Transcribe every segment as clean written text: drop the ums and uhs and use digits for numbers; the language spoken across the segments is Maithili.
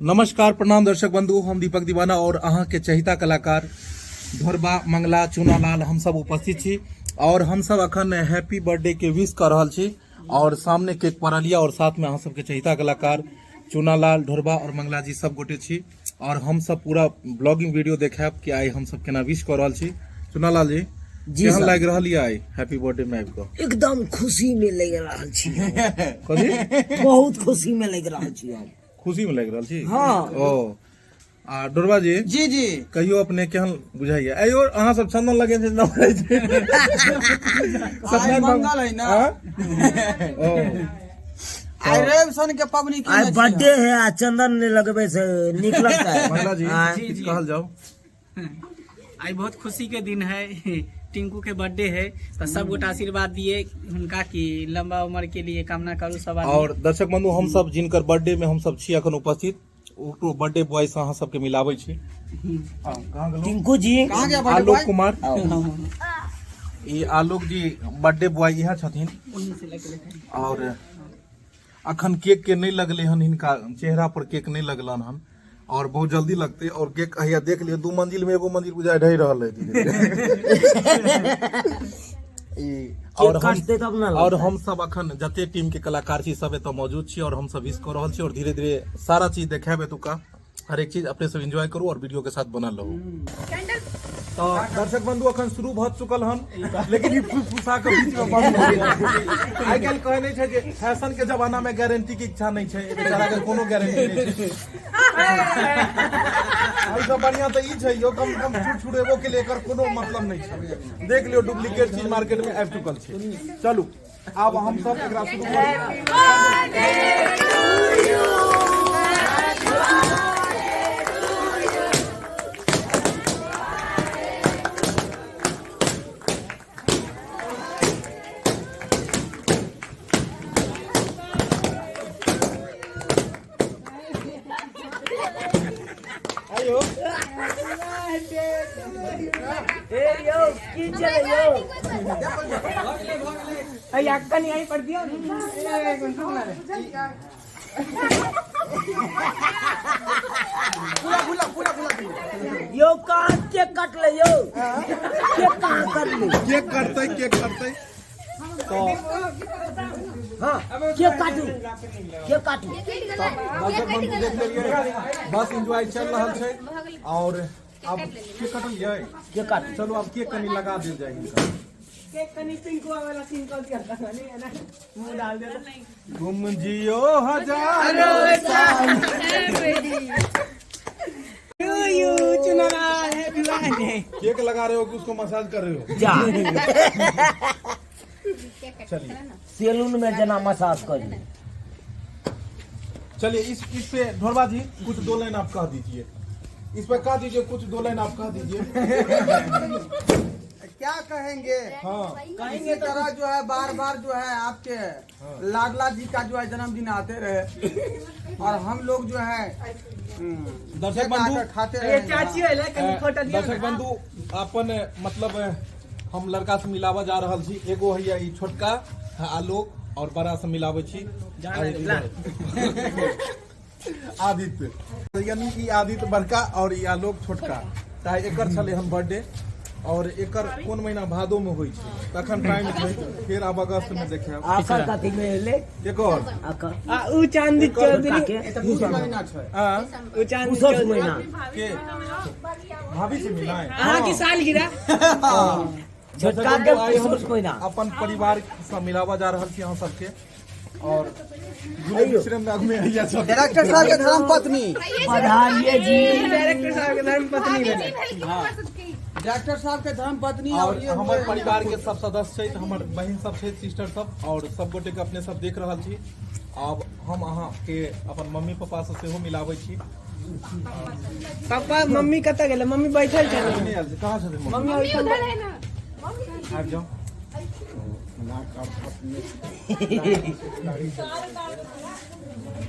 नमस्कार प्रणाम दर्शक बंधु, हम दीपक दीवाना और अहाँ के चहिता कलाकार ढोरबा मंगला चूनालाल हम सब उपस्थित छी और हम सब अखन हैप्पी बर्थडे के विश कर रहल छी और सामने केक पड़ल यऽ और साथ में अहाँ सबके चहिता कलाकार चूनालाल ढोरबा और मंगला जी सब गोटे छी और हम सब पूरा ब्लॉगिंग वीडियो देखायब कि आइ हम सब केना विश कर रहल छी। चूनालाल जी, जी केहन सर। लागि रहल यऽ आइ हैप्पी बर्थडे में आबि कऽ? एकदम खुशी में लागि रहल छी। कथी? बहुत खुशी में लागि रहल छी हम। खुशी में लागि रहल छी? हाँ। ओ आ डोरबा जी। जी जी। कहियो अपने केहन बुझाइया? अयो अहाँ सब चंदन लगे छै न छै। आइ मंगल है ना। हाँ? ओ आइ रवि सन के पबनी आइ केने बर्थडे है आ चंदन नहीं लगबे से नीक लगता है। मंगला जी हाँ। किछु कहल जाओ। आई बहुत खुशी के दिन है, टिंकू के बर्थडे है तो सब गोटा आशीर्वाद दिए हुनका कि लंबा उम्र के लिए कामना करू सब आदमी। और दर्शक बंधु, हम सब जिनकर बर्थडे में हम सब छी अखन उपस्थित, ओकरो बर्थडे बॉय से अहाँ सबके मिलाबै छी। हाँ, कहाँ गेलहुँ? टिंकू जी। कहाँ गया बर्थडे आलोक बॉय? कुमार, ई आलोक जी बर्थडे बॉय इएह छथिन और अखन केक के नहीं लगले हन, हिनका चेहरा पर केक नहीं लगलन हन और बहुत जल्दी लगते और केक हैया देख लियो, 2 मंजिल में एगो मंजिल बुझाय ढहि रहल है धीरे-धीरे। ई और हम काटते तब ना और लगतै। हम सब अखन जते टीम के कलाकार छी सब एतऽ मौजूद छी और हम सब विश कऽ रहल छी और धीरे धीरे सारा चीज देखायब एतुका हर एक चीज अपने सब एंजॉय करू और वीडियो के साथ बनल रहू। तो दर्शक बंधु अखन शुरू भऽ चुकल हन, लेकिन ई फुसफुसा के बीच में बंद भऽ गेल। आइ काल्हि कहै नहि छै जे फैशन के जमाना में गारंटी के इच्छा नहि छै, बेचारा के कोनो गारंटी नहि छै। एहिसँ बढ़िया तऽ ई छै यौ, कम से कम छुट छुड़ेबो के लिए एकर कोनो मतलब नहि छै। देख लियौ, डुप्लीकेट चीज मार्केट में आबि चुकल छै। चलू आब हम सब एकरा शुरू करू। आइयो। ए यौ की चले यौ? अरे कनी यहीं पर दियो। पूरा खुला, पूरा खुला। यौ कहाँ केक कटले यौ? केक कहाँ कटले? केक कटतै, केक कटतै तो हाँ, केक काटू, केक काटू। दर्शक बंधु देख लेलियै, बस एंजॉय चल रहल छै और अब केक कटलियै? केक काटू। चलू अब केक कनी लगा देल जाय हिनका। केक कनी पिंकू वाला सीन कर दिया था नहीं है ना, मुंह डाल दिया। तुम जियो हजारों साल। To you Chunalal, happy birthday. Cake लगा रहे हो कि उसको मसाज कर रहे हो? जा। चलिए सैलून में जना मसाज करी। चलिए इस पे ढोरबा जी कुछ दो लाइन आप कह दीजिए, इस पे कह दीजिए, कुछ दो लाइन आप कह दीजिए। क्या कहेंगे? हाँ। इसी तरह जो है बार बार जो है आपके लाडला जी का जो है जन्मदिन आते रहे और हम लोग जो है दर्शक केक बंधु, आकर खाते ये रहे। चाची होले कनी फोटो दियो। दर्शक बंधु, अपन मतलब हम लड़का से मिलावा जा रहल छी। एगो हैया ई छोटका आलोक और बड़ा से मिलावे छी आदित्य, यानी ई आदित्य बड़का और ई आलोक छोटका। ताहि एकर छलै हन बर्थडे और एकर कोन महीना भादो में होइ छै, तखन टाइम छै, फेर आब अगस्त में देखायब। आकर कथी में एले? एकर आकर आ उ चांदी चौधरी के पूस महीना छै। आ उ चांदी पुसठ चौधरी महीना के भाभी से मिलाए अहाँ की सालगिरह। छोटका के पुसठ महीना। अपन परिवार से मिलावा जा रहल छी अहाँ सबके और झूले में आगू में हैया सब। डायरेक्टर साहब के धर्म पत्नी, पधारिए जी। डायरेक्टर साहब के धर्म पत्नी भेलै। डायरेक्टर साहब के धर्म पत्नी और और ये हमर परिवार के सब सदस्य छै, हमर बहिन सब छै, सिस्टर सब और सब गोटे के अपने सब देख रहल छी। आब हम अहाँ के अपन मम्मी पापा से सेहो मिलाबै छी। पापा मम्मी कतऽ गेलै? मम्मी बैठल छलै। नहि आयल छै, कहाँ छथिन मम्मी? मम्मी ओहिठाम। आबि जाउ।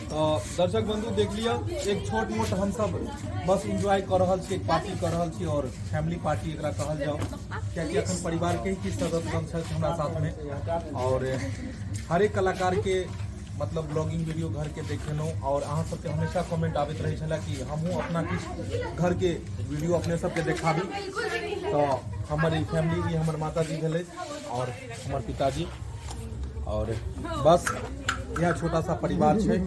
तऽ दर्शक बंधु देख लिअ, एक छोट मोट हम सब बस एंजॉय कऽ रहल छी, एक पार्टी कऽ रहल छी और फैमिली पार्टी एकरा कहल जाओ, कियाकि अखन परिवार के ही किछु सदस्यगण छथि हमरा साथ में और हरेक कलाकार के मतलब ब्लॉगिंग वीडियो घर के देखेलहुँ और अहाँ सबके हमेशा कमेंट आबैत रहै छलै कि हमहूँ अपना किछु घर के वीडियो अपने सबके देखाबी। तो हमर ई फैमिली, ई हमर माताजी भेलै और हमर पिताजी, और बस इएह छोटा सा परिवार छै।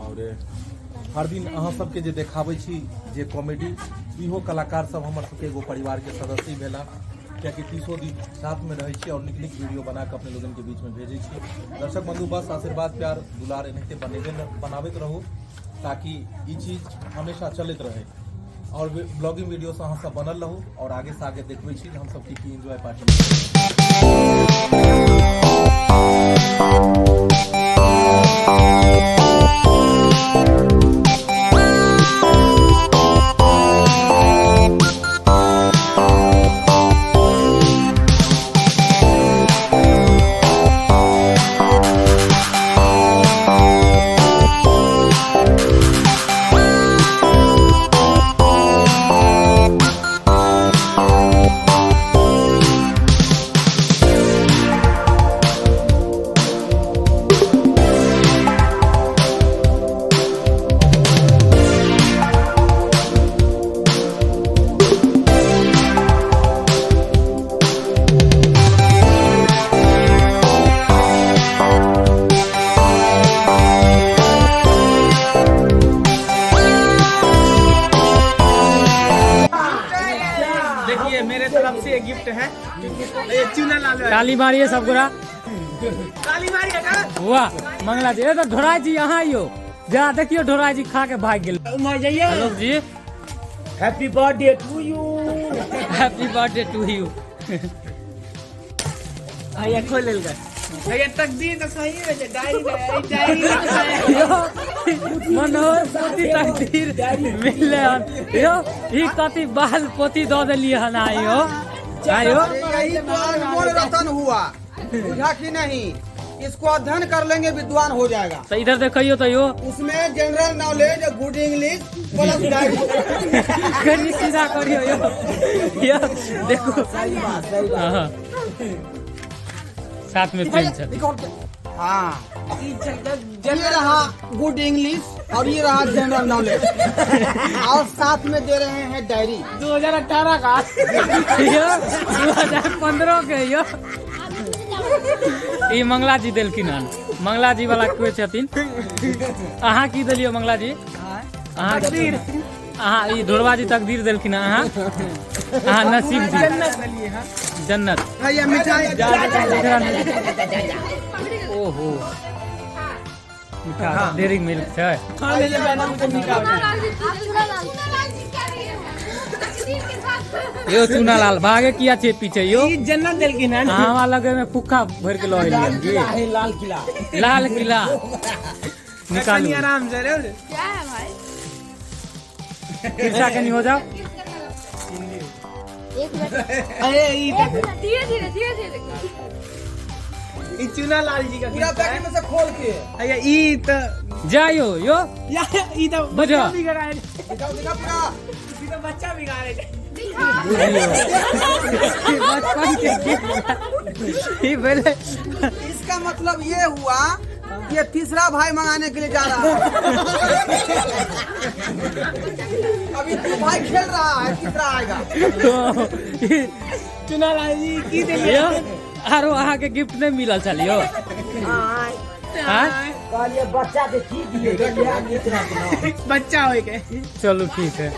और हर दिन अहाँ सबके जे देखाबै छी जे कॉमेडी, इहो कलाकार सब हमर सबके एगो परिवार के सदस्य भेला, कियाकि 30 दिन साथ में रहै छी और नीक नीक वीडियो बना कऽ अपने लोगन के बीच में भेजै छी। दर्शक बंधु, बस आशीर्वाद प्यार दुलार एनाहिते बनाबैत रहू ताकि ई चीज हमेशा चलैत रहे और ब्लॉगिंग वीडियो से अहाँ सब बनल रहू और आगे से आगे देखबै छी जे हम सब की की एंजॉय पार्टी। देखिए मेरे तरफ से गिफ्ट है, ये चूना लाल। ताली मारिए सब गोरा। ताली मारिए। वाह मंगला जी, ए तो ढोराई जी यहाँ आइयो, जा देखियो ढोराई जी खा के भाग गेल। Alok ji, happy birthday to you. Happy birthday to you. भैया खोल लेल गए, भैया तकदीर तो सही है, डायरी डायरी। यो मनोहर पोती तकदीर मिलले हन। यो ई कथी बाल पोती दऽ देलियै हन आइयो आइयो। यही तो अनमोल रतन हुआ, बुझा कि नहीं? इसको अध्ययन कर लेंगे विद्वान हो जाएगा। तो इधर देखियो तो यो उसमें general knowledge, good English plus diary. कनी सीधा करियो यो, यो देखो। सही बात, सही बात। हाँ। साथ में पेन छै। हाँ, ये रहा गुड इंग्लिश और ये रहा जनरल नॉलेज और साथ में दे रहे हैं डायरी। 2018 का यो 2015 के यो ई मंगला जी देलखिन हन। मंगला जी वाला कोई छथिन? अहाँ की देलियो मंगला जी? अहाँ तकदीर। अहाँ ई ढोरबा जी तकदीर देलखिन हन। अहाँ अहाँ नसीब जी जन्नत देलिए हन। जन्नत। भैया मिठाई। ओहो मिठा डेयरी मिल्क छै। खा ले ले बना मुझे निकाल। यो चूनालाल भागे किया छै पीछे यो? ई जन्नत देलखिन हन। अहाँ लगे में फुक्का भर के लऽ एलियन जी। किला है, लाल किला। लाल किला निकालू। कनी आराम से रे। क्या है भाई? कृषा कनी हो जाओ। एक मिनट, अरे ई एक मिनट, धीरे धीरे धीरे धीरे। ई चूनालाल जी का पूरा गिफ्ट है। पैकेट में से खोल के भैया ई तो जाइयो यो या ई तो बजा। बच्चा बिगाड़ है। दिखाओ दिखाओ पूरा। ई तो बच्चा बिगाड़े है। बचपन के गिफ्ट ई भेलै। इसका मतलब ये हुआ कि ये तीसरा भाई मंगाने के लिए जा रहा है। अभी तू भाई खेल रहा है, तीसरा आएगा। चूनालाल जी की देलिए? यो आरो अहाँ के गिफ्ट नहीं मिलल छल यो? हाँ? कहलिए बच्चा के की दिए, क्या नीक रहत ना। बच्चा होय के। चलू ठीक है।